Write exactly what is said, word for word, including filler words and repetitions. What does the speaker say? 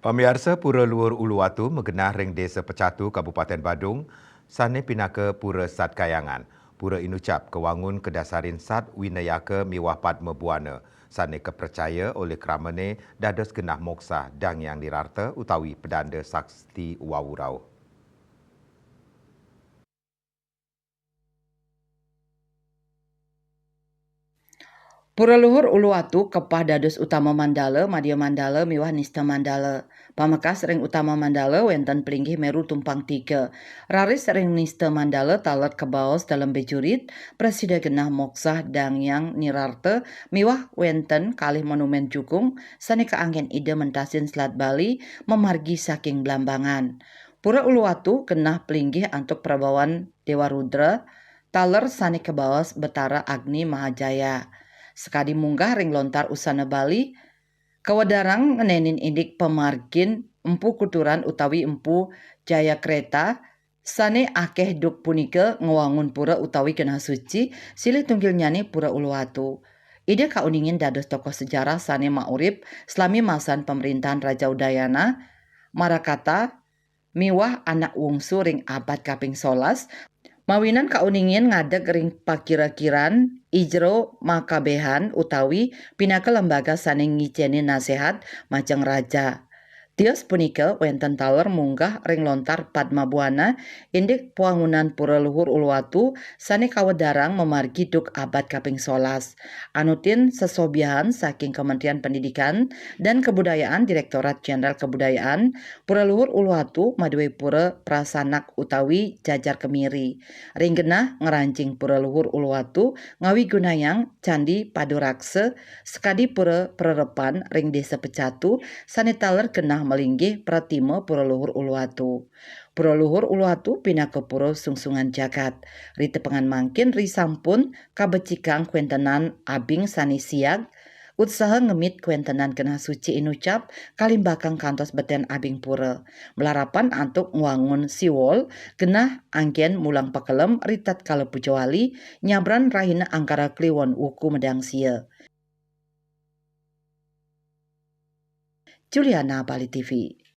Pamiarsa, Pura Luhur Uluwatu magenah ring Desa Pecatu, Kabupaten Badung, sane pinaka pura sat kayangan. Pura inucap kawangun kadasarin sat winayaka miwah padma buana, sane kapracaya olih kramane dados genah moksa Dang Hyang Nirarta utawi pedanda sakti wau rauh. Pura Luhur Uluwatu kepah dados utama mandala, madya mandala, miwah nista mandala. Pamekas ring utama mandala wenten plinggih meru tumpang tiga. Raris ring nista mandala taler kabaos dalem bejurit, prasida genah moksah Dang Hyang Nirarta miwah wenten kalih monumen jukung sane kaanggen Ida mentasin selat Bali mamargi saking Blambangan. Pura Uluwatu genah plinggih antuk prabawan Dewa Rudra, taler sane kabaos Betara Agni Mahajaya. Sakadi munggah ring lontar usana Bali, kawedarang ngenenin indik pamargin Empu Kuturan utawi Empu Jayakreta, sane akeh duk punika ngwangun pura utawi genah suci, silih tunggilnyane Pura Uluwatu. Ida kauningin dados tokoh sejarah sane maurip salami masan pamerintahan Raja Udayana, Marakata, miwah anak wungsu ring abad kaping solas, mawinan kauningin ngadeg ring pakira-kiran I Jero Makabehan utawi pinaka lembaga sane ngicenin nasehat majeng raja. Tios punika wenten taler munggah ring lontar Padma Buana indik pwangunan Pura Luhur Uluwatu sane kawedarang mamargi duk abad kaping solas. Anutin sesobiahan saking Kementerian Pendidikan dan Kebudayaan, Direktorat Jenderal Kebudayaan, Pura Luhur Uluwatu madue pura prasanak utawi jajar kemiri. Ring genah ngranjing Pura Luhur Uluwatu ngawigunayang Candi Paduraksa sakadi pura prerepan ring Desa Pecatu sane taler genah malinggih pratima Pura Luhur Uluwatu. Pura Luhur Uluwatu pinaka pura sungsungan jagat. Ritepengan mangkin risampun kabecikang kwentenan abing sane siag, utsaha ngemit kwentenan genah suci inucap kalimbakang kantos beten abing pura. Malarapan antuk ngwangun siwol, genah anggen mulang pakelem ritatkala puja wali, nyabran rahina Angkara Kliwon wuku medang sia. Juliana, Bali T V.